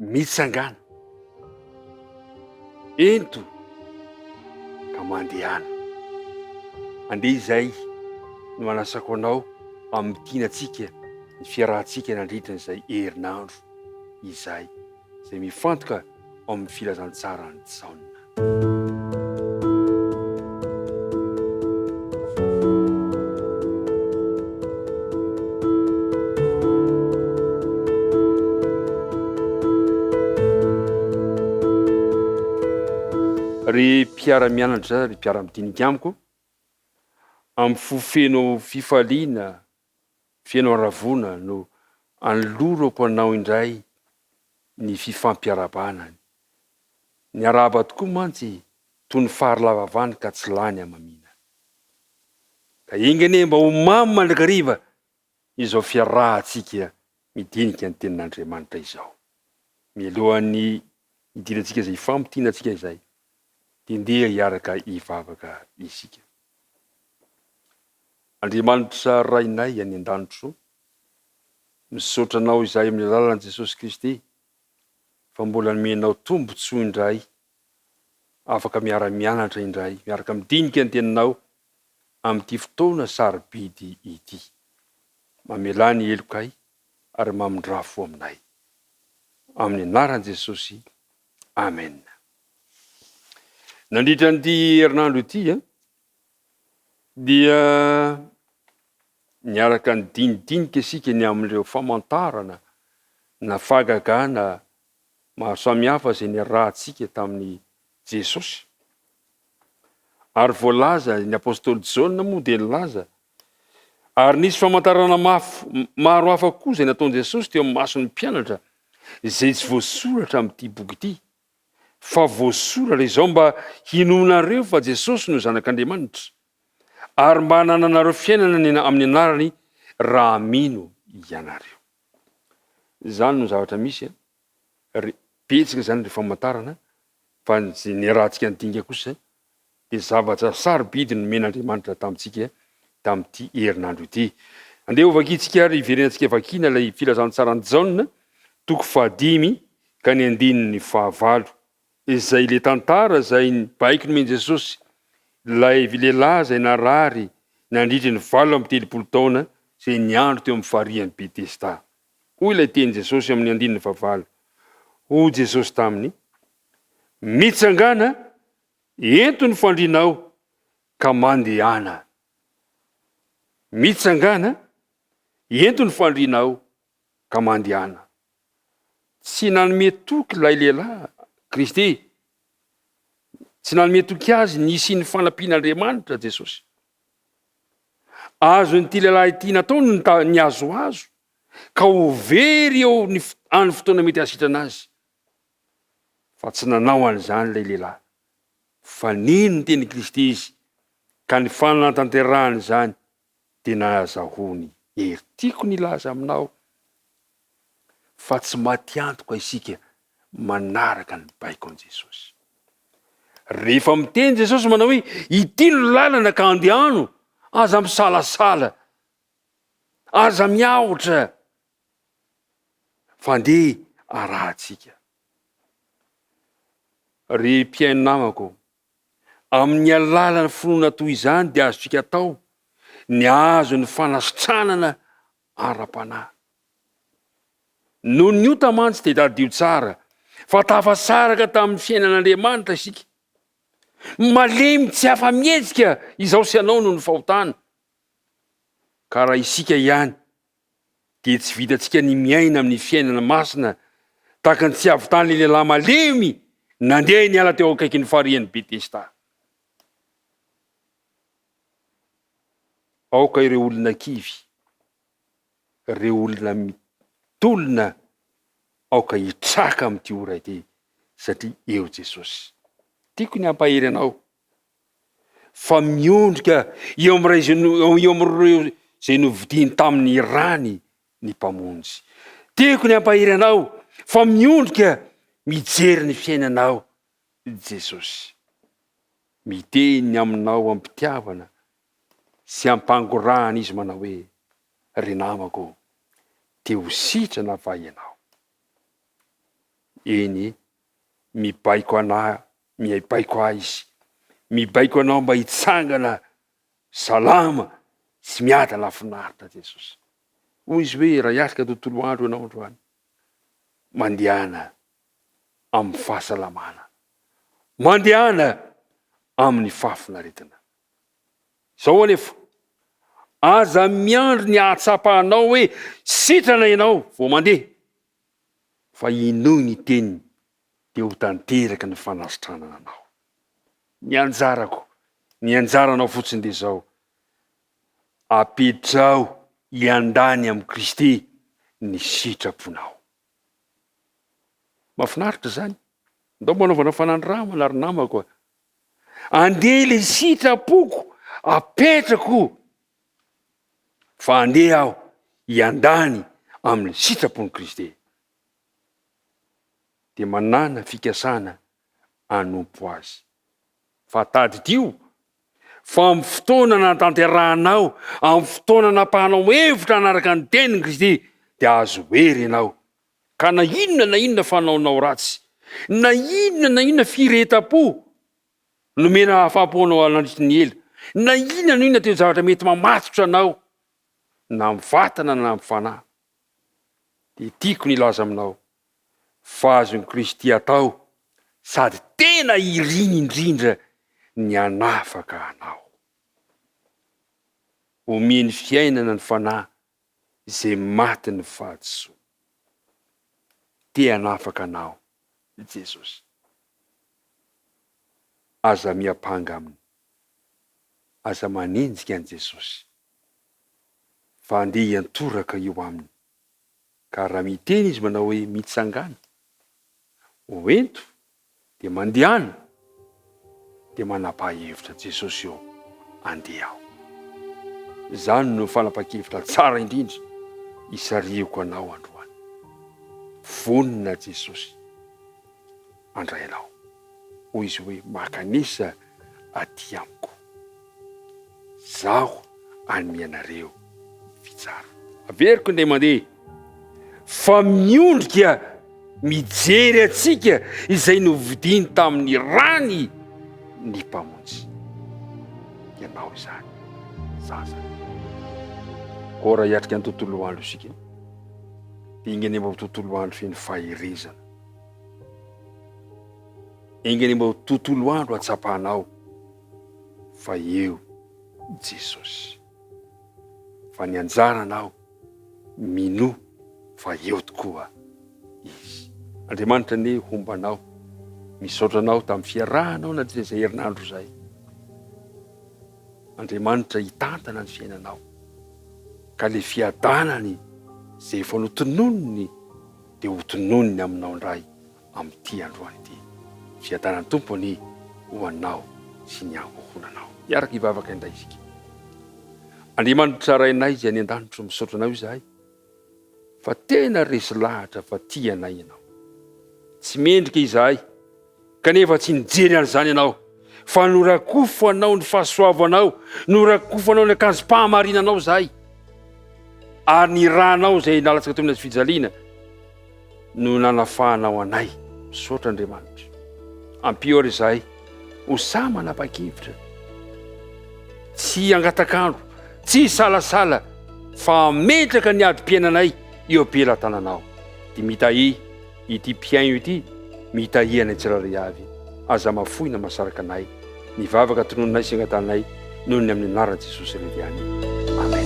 Mitsangàna, ento ka mandehana. Andeha izay no anasako anao hamintina antsika ny fiarahantsika nandritra izay herinandro izay, izay mifantoka ao amin'ny filazantsaran'i Jaona. Ry mpiara-mianatra, ry mpiara-midinika amiko, amin'ny fo feno fifaliana, feno haravoana no anolorako anao indray ny fifampiarahabana. Ny arahaba tokoa mantsy toy ny fary lava vany ka tsy lany hamamiana. Ka enga anie mba ho mamy mandrakariva izao fiarahantsika midinika ny Tenin'Andriamanitra izao. Mialohan'ny hidirantsika izay hifampitianantsika izay dia ndeha hiaraka hivavaka isika. Andriamanitra Rainay any an-danitro, misaotra Anao izahay amin'ny alalan'i Jesosy Kristy fa mbola nomenao tombontsoa indray afaka miara-mianatra indray, miaraka midinika ny Teninao amin'ity fotoana sarobidy ity. Mamelà ny helokay ary mamindrà fo aminay. Amin'ny anaran'i Jesosy, Amen. Nandritra an'ity herinandro ity dia niaraka nidinidinika isika ny amin'ireo famantarana na fahagagana maro samihafa izay niarahantsika tamin'i Jesosy. Ary voalaza, ny apostoly Jaona moa dia nilaza, ary nisy famantarana mafy maro hafa koa izay nataon'i Jesosy teo amin'ny mason'ny mpianatra, izay tsy voasoratra amin'ity boky ity, fa voasoratra izao mba hinoanareo fa Jesosy no Zanak'Andriamanitra, ary mba hanananareo fiainana amin'ny anarany raha mino ianareo. Izany no zavatra misy an! Ry betsaka izany ry famantarana fa ny niarahantsika nidinika kosa dia zavatra sarobidy nomen'Andriamanitra tamintsika tamin'ity herinandro ity. Andeha hovakintsika ary hiverenantsika vakiana ilay filazantsaran'i Jaona toko fahadimy ka ny andininy fahavalo. Izay ilay tantara izay baiko nomen'i Jesosy ilay lehilahy izay narary nandritry ny 38 taona izay niandry teo amin'ny farihin'i Betesda. Hoy ilay tenin'i Jesosy amin'ny andininy fahavalo, Hoy Jesosy taminy, Mitsangàna, ento ny fandrianao ka mandehana. Mitsangàna, ento ny fandrianao ka mandehana. Tsy nanome toky ilay lehilahy, Kristy. Tsy nanome toky azy ny hisian'ny fanampian'Andriamanitra Jesosy. Azon'ity lehilahy ity natao ny nihazohazo ka ho very eo ny any fotoana mety hahasitrana azy. Fa tsy nanao an'izany ilay lehilahy, fa nino ny tenin'i Kristy izy, ka ny fanatanterahana izany dia nahazahoany hery. Tiako ny hilaza aminao fa tsy maty antoka isika manaraka ny baikon'i Jesosy. Rehefa miteny Jesosy manao hoe ity no lalana ka andehano, aza misalasala, aza miahotra, fa andeha arahantsika. Ry mpihaino namako, Amin'ny alalan'ny finoana toy izany dia azontsika atao ny hahazo ny fanasitranana ara-panahy. Noho ny ota mantsy dia tadidio tsara fa tafasaraka tamin'ny fiainan'Andriamanitra isika. Malemy tsy afa-mihetsika izaho sy ianao noho ny fahotana. Ka raha isika ihany dia tsy vitantsika ny miaina amin'ny fiainana masina tahaka ny tsy havitan'ilay lehilahy malemy nandeha niala teo akaikin'ny farihin'i Betesda. Aoka ireo olona kivy, ireo olona mitolona, aoka hitraka amin'ity ora ity, satria eo Jesosy. Tiako ny hampahery anao fa miondrika eo amin'ireo izay eo amin'ireo izay novidiany tamin'ny rany ny Mpamonjy. Tiako ny hampahery anao fa miondrika mijery ny fiainanao Jesosy. Miteny aminao am-pitiavana sy am-pangorahana Izy manao hoe, Ry namako, te ho sitrana va ianao? Eny e, mibaiko anah, mibaiko ahy Izy. Mibaiko anao mba hitsangana salama sy miadana finaritra Jesosy. Hoy Izy hoe, Raha hiatrika tontolo andro ianao androany, mandehana amin'ny fahasalamana, mandehana amin'ny fahafinaretana. Izao anefa, aza miandry ny hahatsapanao hoe sitrana ianao vao mandeha, fa henoy ny teniny dia ho tanteraka ny fanasitranana anao. Ny anjarako, ny anjaranao fotsiny dia izao, apetraho hiandany amin'i Kristy ny sitraponao. Mahafinaritra izany. Ndao mba hanaovana fanandramana ry namako a. Andeha ilay sitrapoko apetrako fa andeha aho hiandany amin'ny sitrapon'i Kristy. Dia manàna fikasana hanompo Azy. Fa tadidio fa amin'ny fotoana nanatanterahanao, amin'ny fotoana anapahanao hevitra hanaraka ny tenin'i Kristy dia azo hery ianao. Ka na inona na inona fanaonao ratsy, na inona na inona firehetam-po nomena hahafahampo anao nandritry ny ela, na inona na inona toe-javatra mety mamatotra anao, na amin'ny vatana na amin'ny fanahy, dia tiako ny hilaza aminao fa azon'i Kristy atao sady tena iriny indrindra ny hanafaka anao. Omeny fiainana ny fanahy izay matin'ny fahadisoana. Te hanafaka anao Jesosy. Aza miampanga aminy. Aza manenjika an'i Jesosy. Fa andeha hiantoraka eo aminy. Ka raha miteny izy manao hoe mitsangàna, hoento dia mandehana dia manapaha hevitra Jesosy ô andeha aho. Izany no fanapahan-kevitra tsara indrindra isarihiko anao androany. Vonona Jesosy handray anao. Hoy izy hoe makanesa aty amiko. Zaho hanome anareo fitsarana. Averiko indray mandeha fa miondrika mijery antsika izay novidiany tamin'ny rany ny Mpamonjy. Ianao izany, zaza. Koa raha hiatrika ny tontolo andro isika, dia enga anie mba ho tontolo andro feno faherezana. Enga anie mba ho tontolo andro hatsapanao fa eo Jesosy. Fa ny anjaranao, minoa fa eo tokoa Izy. Andriamanitra anie homba anao. Misaotra anao tamin'ny fiarahanao nandritra izay herinandro izay. Andriamanitra hitantana ny fiainanao. Ka le fiadanany izay efa notononiny dia hotononiny aminao indray amin'ity androany ity. Fiadanan'ny Tompo anie ho anao sy ny ankohonanao. Hiaraka hivavaka indray isika. Andriamanitra Rainay izay any an-danitra, misaotra Anao izahay fa tena resy lahatra fa tia anay Ianao. Tsy mendrika izahay, kanefa tsy nijery an'izany Ianao, fa norakofanao ny fahasoavanao, norakofanao ny akanjom-pahamarinanao izahay, ary ny rànao izay nalatsaka teo amin'ny hazofijaliana, no nanafahanao anay. Misaotra Andriamanitra. Ampio ary izahay ho sahy manapa-kevitra. Tsy hangatak'andro, tsy hisalasala fa hametraka ny adim-piainanay eo am-pelatananao. Dia mitahia ity mpihaino ity, mitahia anay tsirairay avy. Aza mafoy na masaraka anay. Ny vavaka tononinay sy angatahanay noho ny amin'ny anaran'i Jesosy irery ihany. Amen.